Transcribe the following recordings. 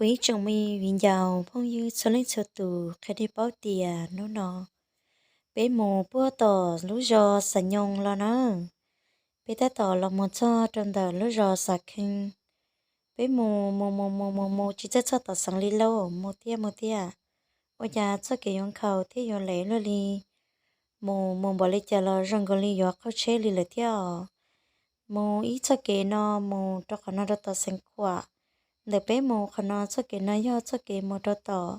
Kuv ib tsoom me viv ncaus phooj ywg txhua leej txhua tus, qhia nej paub tias hnub no peb mus puag tom lub zos Xam Nyoos los na. Peb tab tom los mus txog rau ntawm lub zos Xam Kheej. Peb mus mus mus mus mus mus tsis txawj txog tom xeev li lauj, mus thiaj mus thiaj, ua cas txoj kev yuav nkhaus thiab yuav lev luaj li. Mus mus npaum li cas los zoo nkaus li yuav qaug tsheb li lawm thiab os. Mus ib txoj kev no mus rau qhov no rau tom Xeev Khuam, ntawm peb mus qhov no txoj kev no yog txoj kev mus rau tom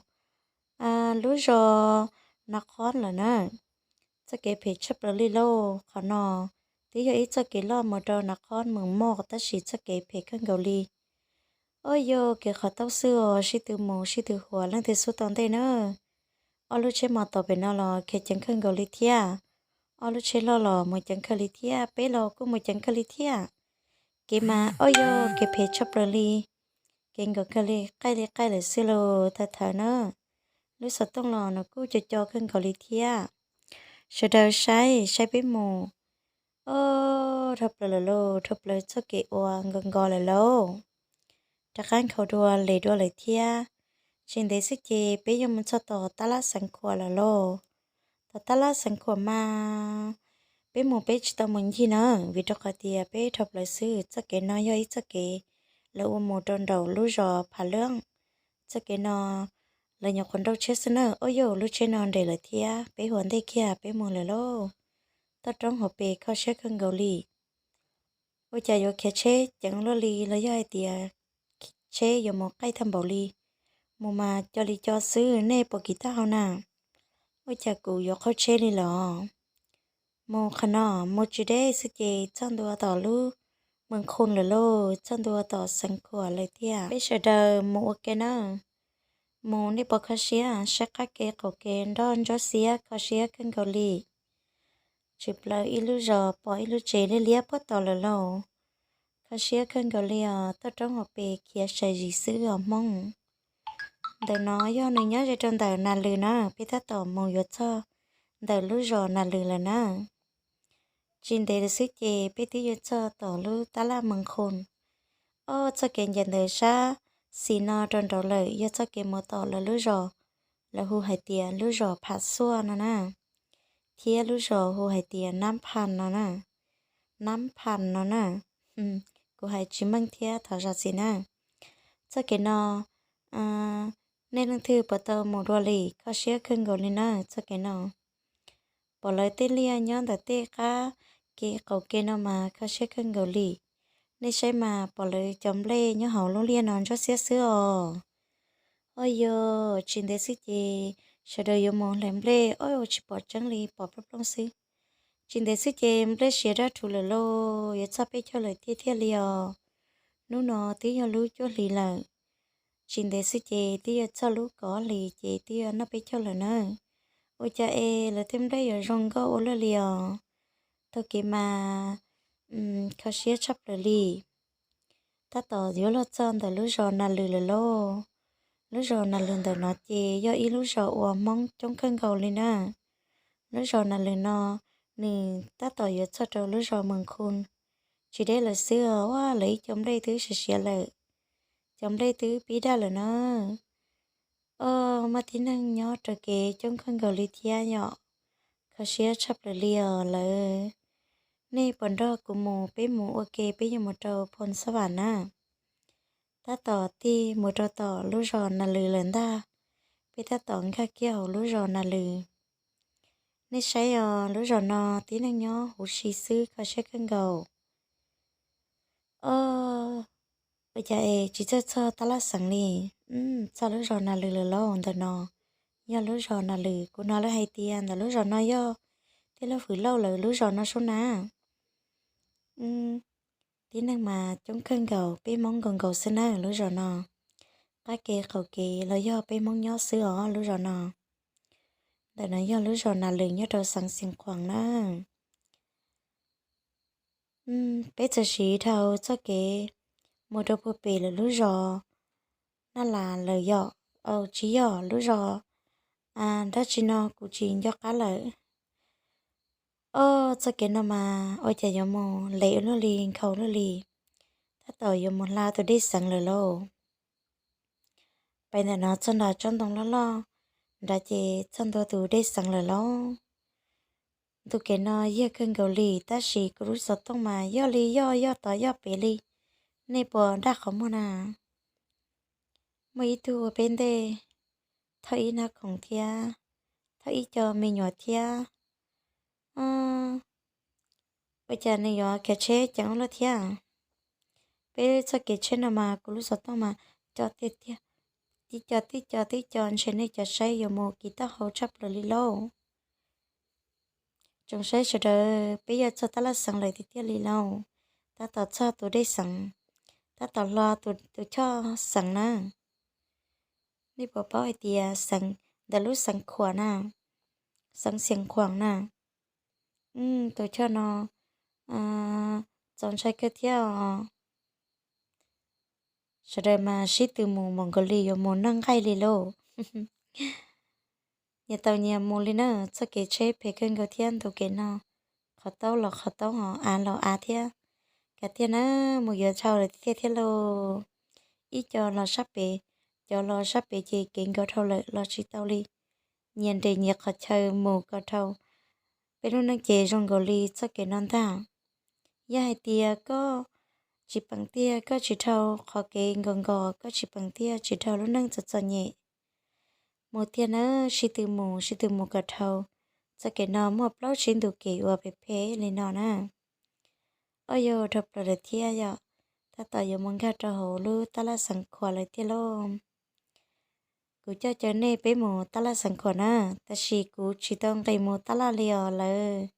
lub zos Nas Khob lawm na. Txoj kev phem tshaj plaws li lauj, qhov no twb yog ib txoj kev loj mus rau Nas Khob Meem Moj tab sis txoj kev phem kawg nkaus li. Ob yog kev qhov taub xwb os, sib tw mus sib tw huas leej twg xub tau ntej na. Ob lub tsheb mos taus pem no los khiav ceev kawg nkaus li thiab. Ob lub tsheb loj los mus ceev kawg li thiab, peb los kuj mus ceev kawg li thiab. Kev mas ob yog kev phem tshaj plaws li. Kev nkaus kawg li, qaij li qaij lawm xwb lauj, thaum thaum na. Lub xov tooj los nws kuj co co kawg nkaus li thiab. Sawv daws saib saib peb mus. Ob, dhau plaws lawm lauj, dhau plaws txoj kev uas nkaus nkaus lawm lauj. Rov qab nkhaus dua les dua lawm thiab. Tsis ntev xwb ces peb yuav mus txog tom tab laj Xeev Khuam lawm lauj. Tom tab laj Xeev Khuam mas peb mus peb tsis tau mus ncig na, vim rau qhov tias peb dhau plaws xwb. Txoj kev no yog ib txoj kev lawv ua mus rau nraum lub zos Phav Lwj. Txoj kev no lawv nyuam qhuav nrauj tsheb xwb na. Ob yog lub tsheb no nres lawm thiab, peb huas ntej kiag peb mus lawm lauj. Toj roob hauv pes kho siab kawg nkaus li. Ua cas yuav khiav tsheb ceev luaj li los yog hais tias tsheb yuav mus qaij tag npaum li. Mus mas co li co xwb, nej puas kim taub hau na? Ua cas kuv yuav qaug tsheb li los? Mus qhov no mus tsis deb xwb ces txog ntua tom lub Mees Khun lawm lauj, txog ntua tom Xeev Khuam lawm tiag. Peb sawv daws mus ua ke na. Mus nej puas kho siab? Saib qab ke qaum ke nroj ntsuab xiab kho siab kawg nkaus li. Tshwm plaws ib lub zos pom ib lub tsev liab liab puag tom lawm lauj. Kho siab kawg nkaus li os, toj roob hauv pes khiav sai zis xwb os Hmoob. Ntawm no yog nws nyob ze rau ntawm Nas Lwm na, peb tab tom mus yuav txog ntawm lub zos Nas Lwm lawm na. Tsis ntev lawm xwb ces peb twb yuav txog tom lub tab laj Mees Khun. Ob, txoj kev ncaim ntawm sab xis no rau nraud lawm yog txoj kev mus tom lawv lub zos, lawv hu hais tias lub zos Pham Xuaj no na, thiab lub zos hu hais tias Nab Pham no na. Nab Pham no na, kuv hais tsis meej thiab thov zam txim na. Txoj kev no nej leej twg puas tau mus dua li? Kho siab kawg nkaus li na txoj kev no. Pom lawv tej liaj nyob ntawm tej qab ke qaum ke no mas kho siab kawg nkaus li. Nej saib mas pom lawv cov nplej nyob hauv lub liaj no ntsuab xiab xwb os. Ob, yog tsis ntev xwb ces sawv daws yuav mus hlais nplej, ob, tsis pom tseeb li, pom plooj plooj xwb. Tsis ntev xwb ces nplej siav daj rhuv lawm lauj, yuav txog peb caug lawm tiag thiaj li os. Hnub no twb yog lub cuaj hlis lawm. Tsis ntev xwb ces twb yuav txog lub kaum ob hlis ces twb yuav noj peb caug lawm na. Ua cas es lawv tej nplej yuav zoo nkauj ua luaj li os. Taug kev mas kho siab tshaj plaws li. Tab tom yuav luag txog ntawm lub zos Nas Lwm lawm lauj. Lub zos Nas Lwm ntawm no ces yog ib lub zos uas Hmoob coob kawg nkaus li na. Lub zos Nas Lwm no nws tab tom yuav txog rau lub zos Mees Khun. Tsis deb lawm xwb os, lawv ib co nplej twb siav siav lawm. Cov nplej twb pib daj lawm na. Ob, muaj tib neeg nyob raws kev coob kawg nkaus li thiab yom. Kho siab tshaj plaws li os lawv. Nej puas nrog kuv mus, peb mus ua ke, peb yuav mus rau Phoo Xab Vam na. Tab tom tig mus rau tom lub zos Nas Lwm lawm ntag. Peb tab tom nkag kiag hauv lub zos Nas Lwm. Nej saib os, lub zos no tib neeg nyob huv si xwb, kho siab kawg nkaus. Ob, ua cas es tsis txawj txog tab laj xeev li. Txog lub zos Nas Lwm lawm lauj, ntawm no yog lub zos Nas Lwm. Kuv hnov lawv hais tias ntawm lub zos no yog tej Lauj Fwm Lauj lawv lub zos no sub na. Tib neeg mas coob kawg nkaus, peb Hmoob nkaus nkaus xwb na lub zos no. Qab kev qaum kev los yog peb Hmoob nyob xwb os lub zos no. Ntawm no yog lub zos Nas Lwm nyob rau xeev Xeev Khuam na. Peb txawm siv dhau txoj kev mus rau puag pem lawm lub zos Naj Las lawm yom. Au, tsis yog, lub zos dab tsi no kuv tsis nco qab lawm. Ob, txoj kev no mas ua cas yuav mus lev ua luaj li, nkhaus luaj li. Tab tom yuav mus hla tus dej xeev lawm lauj. Pais ntawm no txog nram tsob ntoo loj loj nrad ces txog ntua tus dej Xeev lawm lauj. Ntu kev no yog kawg nkaus li, tab sis kuv lub xov tooj mas yog li yog, yog tod yog pem li. Nej puas daj qhov muag na? Muaj ib tug ua peb ntej, thauj ib nab khoom thiab, thauj ib co me nyuam thiab. Ua cas nws yuav khiav tsheb ceev ua luaj thiab? Peb txoj kev tsheb no mas kuv lub xov tooj mas co tiag tiag, tib co tib co tib co, ntshe nej cov saib yuav mus kiv taub hau tshaj plaws li lauj. Tsoom saib sawv daws, peb yog txog tab laj Xeev lawm tiag tiag li lauj. Tab tom txog tus dej Xeev, tab tom hlo tus choj Xeev na. Nej puas paub hais tias Xeev ntawm lub Xeev Khuam na, Xeev Xiav Khuam na, tus choj no txaus ntshai kawg thiab os. Sawv daws mas sib tw mus, mus nkaus li yuav mus noj nqaij li lauj. Nyias tau nyias mus li na, txoj kev tsheb phem kawg nkaus thiab ntu kev no, qhov taub los qhov taub, hos av los av thiab. Kav tiag na, mus yuav dhau lawm tiag thiab lauj. Ib co los sab pem, cov los sab pem ces kev nkaus dhau lawm los tsis tau li. Nyias nres nyias qhov chaw mus kom dhau. Peb lub neej ces zoo nkaus li txoj kev no ntag. Yog hais tias koj tsis peem tiag, koj tsis dhau qhov kev nkaus nkaus, koj tsis peem tiag, tsis dhau lub neej txom txom nyem, mus tiag na, sib tw mus, sib tw mus kom dhau. Txoj kev no muaj plaub tsib ntu kev uas phem phem li no na. Ob yog dhau plaws lawm thiab yom, tab tom yuav mus nkag rau hauv lub tab laj Xeev Khuam lawm tiag lauj. Kuv coj caw nej peb mus tab laj Xeev Khuam na, tab sis kuv tsis tau nqis mus tab laj li os lawm.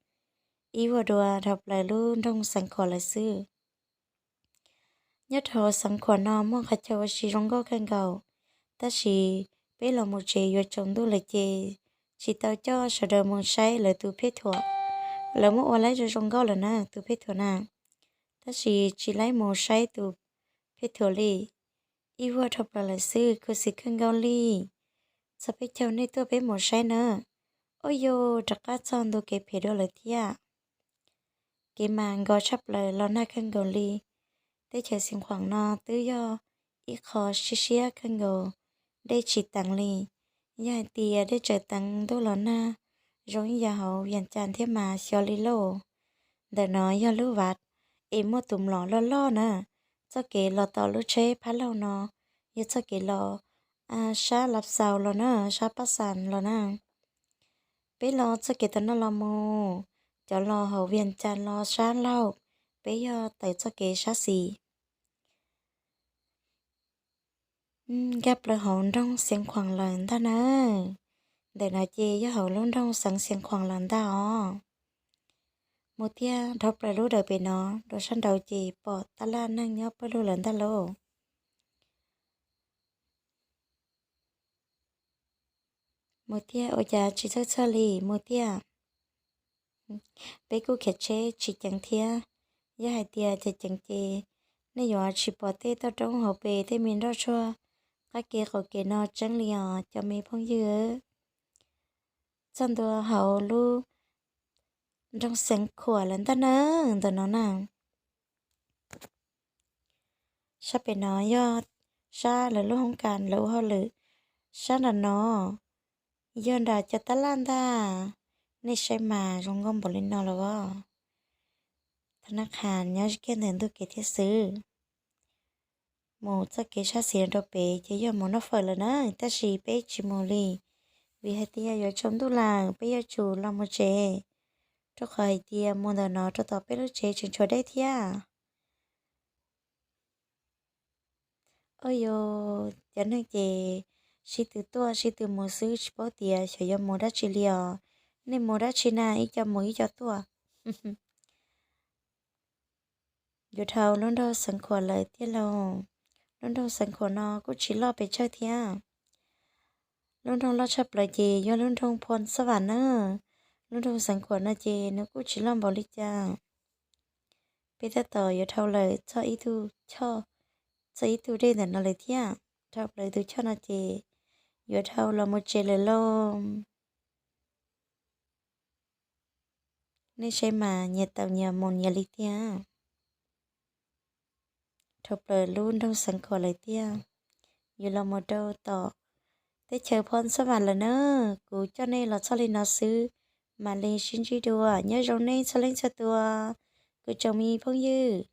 Ib vuag dua dhau plaws lub nroog Xeev Khuam lawm xwb. Nyob rau hauv Xeev Khuam no muaj qhov chaw ua si zoo nkauj kawg nkaus, tab sis peb los mus tsev yuav tsaus ntuj lawm ces tsis tau coj sawv daws mus saib lawv tus phej thuam. Lawv muab ua laib zoo zoo nkauj lawm na tus phej thuam na, tab sis tsis laib mus saib tus phej thuam li. Ib vuag dhau plaws lawm xwb, khuv xim kawg nkaus li. Txog peb caug nej tuaj peb mus saib na. Ub yus, rov qab txog ntu kev phem dua lawm thiab. Kev mas nkos tshaj plaws los nag kawg nkaus li. Teb chaws Xeev Khuam no twb yog ib qho siab siab kawg nkaus, dej tsis teev li. Yog hais tias dej tseem teev ntuj los nag zoo ib yam hauv Vias Cas thiab mas xyov li lauj. Ntawm no yog lub vaj es muaj tus mlom loj loj na. Txoj kev los tom lub tsheb phab laug no yog txoj kev los sab Lav Xaus los na, sab Pab Xas los na. Peb los txoj kev tom no los mus, cov los hauv Vias Cas los sab laug, peb yog tawm txoj kev sab xis. Nkag plaws hauv nroog Xeev Khuam lawm ntag na. Ntawm no ces yog hauv lub nroog xeev Xeev Khuam lawm ntag os. Mus thiab dhau plaws lub dawm pem no, dua sab nraud ces pom tab laj neeg nyob pawg lug lawm ntag lauj. Mus thiab, ua cas tsis txhawj txhawj li, mus thiab. Peb kuj khiav tsheb tsis ceev thiab. Yog hais tias ceev ceev ces nej yuav tsis pom tej toj roob hauv pes tej me nroj tsuag qab ke qaum kev no tseeb li os cov me phooj ywg. Txog ntua hauv lub nroog Xeev Khuam lawm ntag na, ntawm no na. Sab pem no yog sab lawv lub hoob kas lawv ua hauj lwm. Sab nram no yog nram cov tab laj ntag. Nej saib mas zoo nkauj npaum li no los as. Thab Nab Qhas nyob kiag ntawm ntug kev thiab xwb. Mus txoj kev sab xis rau pem ces yog mus noj fawm lawm na, tab sis peb tsis mus li, vim hais tias yuav tsaus ntuj lawm peb yuav tsum los mus tsev, rau qhov hais tias mus ntawm no rau tom peb lub tsev tseem tshuav deb thiab. Ua yus cov neeg ces sib tw tuaj sib tw mus xwb tsis paub tias xyov yuav mus dab tsi li os. Nej mus dab tsi na, ib co mus ib co tuaj. Yuav dhau lub nroog Xeev Khuam lawm tiag lauj. Lub nroog Xeev Khuam no kuj tsis loj pes tsawg thiab. Lub nroog loj tshaj plaws ces yog lub nroog Phoo Xab Vam na. Lub nroog Xeev Khuam no ces nws kuj tsis loj npaum li cas. Peb tab tom yuav dhau lawm txog ib tug choj, txog ib tug dej ntawm no lawm thiab. Dhau plaws tus choj no ces yuav dhau los mus tsev lawm lauj. Nej saib mas nyias tau nyias mus nyias li tiag. Dhau plaws lub nroog Xeev Khuam lawm tiag. yuav los mus rau tom teb chaws Phoj Xab Vam lawm na. Kuv coj nej los txog li no xwb, mam li sib ntsib dua. Nyob zoo nej txhua leej txhua tus, kuv tsoom me phooj ywg.